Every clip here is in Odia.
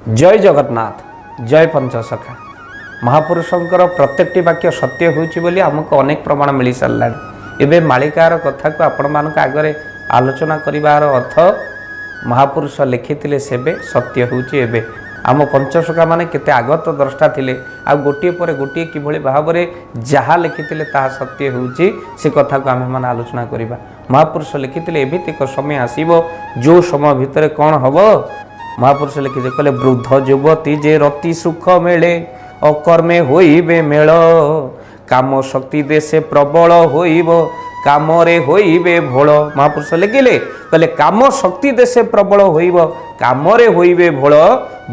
ଜୟ ଜଗନ୍ନାଥ, ଜୟ ପଞ୍ଚସଖା। ମହାପୁରୁଷଙ୍କର ପ୍ରତ୍ୟେକଟି ବାକ୍ୟ ସତ୍ୟ ହେଉଛି ବୋଲି ଆମକୁ ଅନେକ ପ୍ରମାଣ ମିଳିସାରିଲାଣି। ଏବେ ମାଳିକାର କଥାକୁ ଆପଣମାନଙ୍କ ଆଗରେ ଆଲୋଚନା କରିବାର ଅର୍ଥ, ମହାପୁରୁଷ ଲେଖିଥିଲେ ସେବେ, ସତ୍ୟ ହେଉଛି ଏବେ। ଆମ ପଞ୍ଚସଖା ମାନେ କେତେ ଆଗତ ଦ୍ରଷ୍ଟା ଥିଲେ, ଆଉ ଗୋଟିଏ ପରେ ଗୋଟିଏ କିଭଳି ଭାବରେ ଯାହା ଲେଖିଥିଲେ ତାହା ସତ୍ୟ ହେଉଛି, ସେ କଥାକୁ ଆମେମାନେ ଆଲୋଚନା କରିବା। ମହାପୁରୁଷ ଲେଖିଥିଲେ ଏମିତି ଏକ ସମୟ ଆସିବ, ଯେଉଁ ସମୟ ଭିତରେ କ'ଣ ହେବ। ମହାପୁରୁଷ ଲେଖିଥିଲେ, କହିଲେ, ବୃଦ୍ଧ ଯୁବତୀ ଯେ ରତି ସୁଖ ମିଳେ, ଅକର୍ମେ ହୋଇବେ ମେଳ। କାମ ଶକ୍ତି ଦେଶେ ପ୍ରବଳ ହୋଇବ, କାମରେ ହୋଇବେ ଭୋଳ। ମହାପୁରୁଷ ଲେଖିଲେ, କହିଲେ, କାମ ଶକ୍ତି ଦେଶେ ପ୍ରବଳ ହୋଇବ, କାମରେ ହୋଇବେ ଭୋଳ।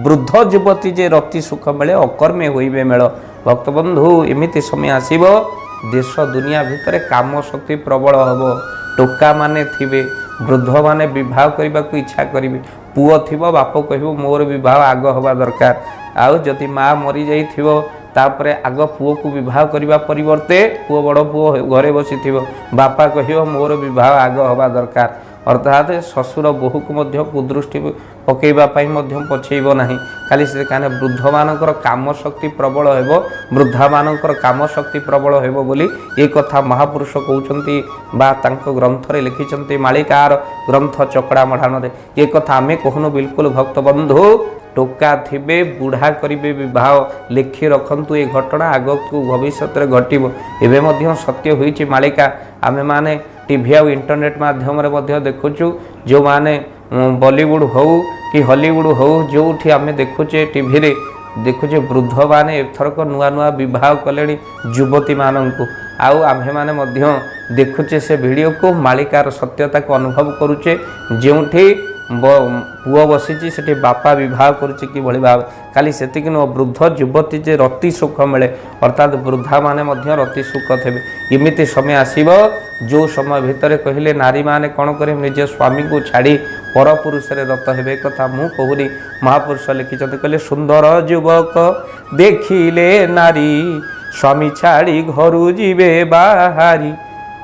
ବୃଦ୍ଧ ଯୁବତୀ ଯେ ରତି ସୁଖ ମିଳେ, ଅକର୍ମେ ହୋଇବେ ମେଳ। ଭକ୍ତବନ୍ଧୁ, ଏମିତି ସମୟ ଆସିବ, ଦେଶ ଦୁନିଆ ଭିତରେ କାମ ଶକ୍ତି ପ୍ରବଳ ହେବ। ଟୋକାମାନେ ଥିବେ, ବୃଦ୍ଧମାନେ ବିବାହ କରିବାକୁ ଇଚ୍ଛା କରିବେ। ପୁଅ ଥିବ, ବାପ କହିବ ମୋର ବିବାହ ଆଗ ହେବା ଦରକାର। ଆଉ ଯଦି ମା ମରିଯାଇଥିବ, ତାପରେ ଆଗ ପୁଅକୁ ବିବାହ କରିବା ପରିବର୍ତ୍ତେ ପୁଅ, ବଡ଼ ପୁଅ ଘରେ ବସିଥିବ, ବାପା କହିବ ମୋର ବିବାହ ଆଗ ହେବା ଦରକାର। ଅର୍ଥାତ୍ ଶ୍ୱଶୁର ବୋହୂକୁ ମଧ୍ୟ କୁଦୃଷ୍ଟି ପକାଇବା ପାଇଁ ମଧ୍ୟ ପଛେଇବ ନାହିଁ ଖାଲି ସେ। କାହିଁକିନା ବୃଦ୍ଧମାନଙ୍କର କାମ ଶକ୍ତି ପ୍ରବଳ ହେବ, ବୃଦ୍ଧାମାନଙ୍କର କାମ ଶକ୍ତି ପ୍ରବଳ ହେବ ବୋଲି ଏ କଥା ମହାପୁରୁଷ କହୁଛନ୍ତି ବା ତାଙ୍କ ଗ୍ରନ୍ଥରେ ଲେଖିଛନ୍ତି, ମାଳିକାର ଗ୍ରନ୍ଥ ଚକଡ଼ା ମଢ଼ାଣରେ। ଏ କଥା ଆମେ କହୁନୁ ବିଲକୁଲ। ଭକ୍ତବନ୍ଧୁ, ଟୋକା ଥିବେ, ବୁଢ଼ା କରିବେ ବିବାହ। ଲେଖି ରଖନ୍ତୁ, ଏ ଘଟଣା ଆଗକୁ ଭବିଷ୍ୟତରେ ଘଟିବ। ଏବେ ମଧ୍ୟ ସତ୍ୟ ହୋଇଛି ମାଳିକା। ଆମେମାନେ ଟିଭି ଆଉ ଇଣ୍ଟରନେଟ୍ ମାଧ୍ୟମରେ ମଧ୍ୟ ଦେଖୁଛୁ, ଯେଉଁମାନେ ବଲିଉଡ଼ ହେଉ କି ହଲିଉଡ଼ ହେଉ, ଯେଉଁଠି ଆମେ ଦେଖୁଛେ, ଟିଭିରେ ଦେଖୁଛେ, ବୃଦ୍ଧମାନେ ଏଥରକ ନୂଆ ନୂଆ ବିବାହ କଲେଣି ଯୁବତୀମାନଙ୍କୁ। ଆଉ ଆମ୍ଭେମାନେ ମଧ୍ୟ ଦେଖୁଛେ ସେ ଭିଡ଼ିଓକୁ, ମାଳିକାର ସତ୍ୟତାକୁ ଅନୁଭବ କରୁଛେ। ଯେଉଁଠି ପୁଅ ବସିଛି, ସେଠି ବାପା ବିବାହ କରୁଛି କିଭଳି ଭାବେ। ଖାଲି ସେତିକି ନୁହଁ, ବୃଦ୍ଧ ଯୁବତୀ ଯେ ରତି ସୁଖ ମିଳେ, ଅର୍ଥାତ୍ ବୃଦ୍ଧାମାନେ ମଧ୍ୟ ରତି ସୁଖ ଥିବେ। ଏମିତି ସମୟ ଆସିବ, ଯେଉଁ ସମୟ ଭିତରେ କହିଲେ ନାରୀମାନେ କ'ଣ କରିବେ? ନିଜ ସ୍ୱାମୀକୁ ଛାଡ଼ି ପରପୁରୁଷରେ ରତ ହେବେ। କଥା ମୁଁ କହୁନି, ମହାପୁରୁଷ ଲେଖିଛନ୍ତି। କହିଲେ, ସୁନ୍ଦର ଯୁବକ ଦେଖିଲେ ନାରୀ, ସ୍ୱାମୀ ଛାଡ଼ି ଘରୁ ଯିବେ ବାହାରି।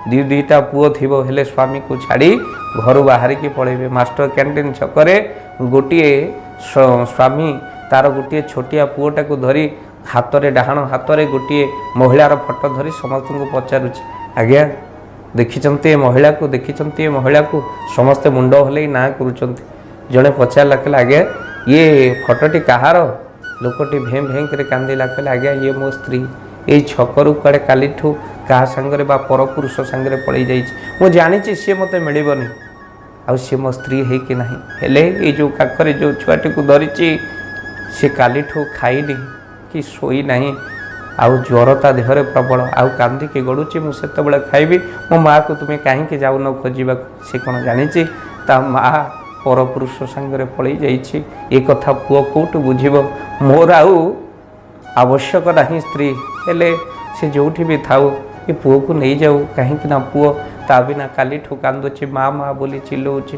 ଦୁଇ ଦୁଇଟା ପୁଅ ଥିବ, ହେଲେ ସ୍ୱାମୀକୁ ଛାଡ଼ି ଘରୁ ବାହାରିକି ପଳେଇବେ। ମାଷ୍ଟର କ୍ୟାଣ୍ଟିନ୍ ଛକରେ ଗୋଟିଏ ସ୍ୱାମୀ ତାର ଗୋଟିଏ ଛୋଟିଆ ପୁଅଟାକୁ ଧରି ହାତରେ, ଡାହାଣ ହାତରେ ଗୋଟିଏ ମହିଳାର ଫଟୋ ଧରି ସମସ୍ତଙ୍କୁ ପଚାରୁଛି, ଆଜ୍ଞା, ଦେଖିଛନ୍ତି ଏ ମହିଳାକୁ? ଦେଖିଛନ୍ତି ଏ ମହିଳାକୁ? ସମସ୍ତେ ମୁଣ୍ଡ ହଲେଇ ନାଁ କରୁଛନ୍ତି। ଜଣେ ପଚାରିଲା, କହିଲେ, ଆଜ୍ଞା, ଇଏ ଫଟୋଟି କାହାର? ଲୋକଟି ଭେଁ ଭେଁ କରି କାନ୍ଦିଲା। କହିଲେ, ଆଜ୍ଞା, ଇଏ ମୋ ସ୍ତ୍ରୀ। ଏଇ ଛକରୁ କୁଆଡ଼େ କାଲିଠୁ କାହା ସାଙ୍ଗରେ ବା ପରପୁରୁଷ ସାଙ୍ଗରେ ପଳେଇ ଯାଇଛି। ମୁଁ ଜାଣିଛି ସିଏ ମୋତେ ମିଳିବନି, ଆଉ ସିଏ ମୋ ସ୍ତ୍ରୀ ହେଇକି ନାହିଁ। ହେଲେ ଏଇ ଯେଉଁ କାଖରେ ଯେଉଁ ଛୁଆଟିକୁ ଧରିଛି, ସେ କାଲିଠୁ ଖାଇନି କି ଶୋଇ ନାହିଁ, ଆଉ ଜ୍ୱର ତା ଦେହରେ ପ୍ରବଳ, ଆଉ କାନ୍ଦିକି ଗଡ଼ୁଛି। ମୁଁ ସେତେବେଳେ ଖାଇବି। ମୋ ମାଆକୁ ତୁମେ କାହିଁକି ଯାଉନ ଖୋଜିବାକୁ? ସେ କ'ଣ ଜାଣିଛି ତା ମା ପରପୁରୁଷ ସାଙ୍ଗରେ ପଳେଇ ଯାଇଛି? ଏ କଥା ପୁଅ କେଉଁଠୁ ବୁଝିବ? ମୋର ଆଉ ଆବଶ୍ୟକ ନାହିଁ ସ୍ତ୍ରୀ, ହେଲେ ସେ ଯେଉଁଠି ବି ଥାଉ, ଏ ପୁଅକୁ ନେଇଯାଉ। କାହିଁକି ନା ପୁଅ ତା ବିନା କାଲିଠୁ କାନ୍ଦୁଛି, ମା ମା ବୋଲି ଚିଲଉଛି।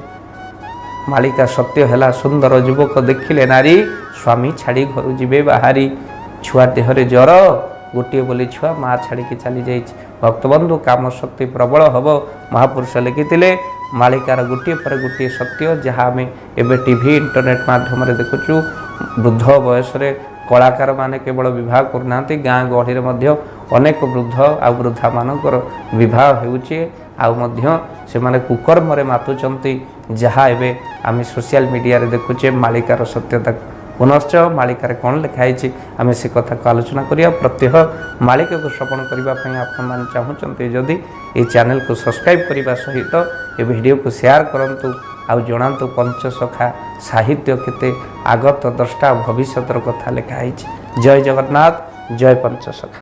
ମାଳିକା ସତ୍ୟ ହେଲା। ସୁନ୍ଦର ଯୁବକ ଦେଖିଲେ ନାରୀ, ସ୍ୱାମୀ ଛାଡ଼ି ଘରୁ ଯିବେ ବାହାରି। ଛୁଆ ଦେହରେ ଜ୍ୱର, ଗୋଟିଏ ବୋଲି ଛୁଆ, ମା ଛାଡ଼ିକି ଚାଲି ଯାଇଛି। ଭକ୍ତବନ୍ଧୁ, କାମ ଶକ୍ତି ପ୍ରବଳ ହେବ, ମହାପୁରୁଷ ଲେଖିଥିଲେ। ମାଳିକାର ଗୋଟିଏ ପରେ ଗୋଟିଏ ସତ୍ୟ, ଯାହା ଆମେ ଏବେ ଟିଭି ଇଣ୍ଟରନେଟ୍ ମାଧ୍ୟମରେ ଦେଖୁଛୁ। ବୃଦ୍ଧ ବୟସରେ କଳାକାରମାନେ କେବଳ ବିବାହ କରୁନାହାନ୍ତି, ଗାଁ ଗହଳିରେ ମଧ୍ୟ ଅନେକ ବୃଦ୍ଧ ଆଉ ବୃଦ୍ଧାମାନଙ୍କର ବିବାହ ହେଉଛି, ଆଉ ମଧ୍ୟ ସେମାନେ କୁକର୍ମରେ ମାତୁଛନ୍ତି, ଯାହା ଏବେ ଆମେ ସୋସିଆଲ ମିଡ଼ିଆରେ ଦେଖୁଛେ ମାଳିକାର ସତ୍ୟତାକୁ। ପୁନଶ୍ଚ ମାଳିକାରେ କ'ଣ ଲେଖା ହେଇଛି, ଆମେ ସେ କଥାକୁ ଆଲୋଚନା କରିବା। ପ୍ରତ୍ୟହ ମାଳିକାକୁ ଶ୍ରବଣ କରିବା ପାଇଁ ଆପଣମାନେ ଚାହୁଁଛନ୍ତି ଯଦି, ଏ ଚ୍ୟାନେଲକୁ ସବସ୍କ୍ରାଇବ୍ କରିବା ସହିତ ଏ ଭିଡ଼ିଓକୁ ସେୟାର କରନ୍ତୁ ଆଉ ଜଣାନ୍ତୁ ପଞ୍ଚସଖା ସାହିତ୍ୟ କେତେ ଆଗତ ଦ୍ରଷ୍ଟା, ଭବିଷ୍ୟତର କଥା ଲେଖା ହେଇଛି। ଜୟ ଜଗନ୍ନାଥ, ଜୟ ପଞ୍ଚସଖା।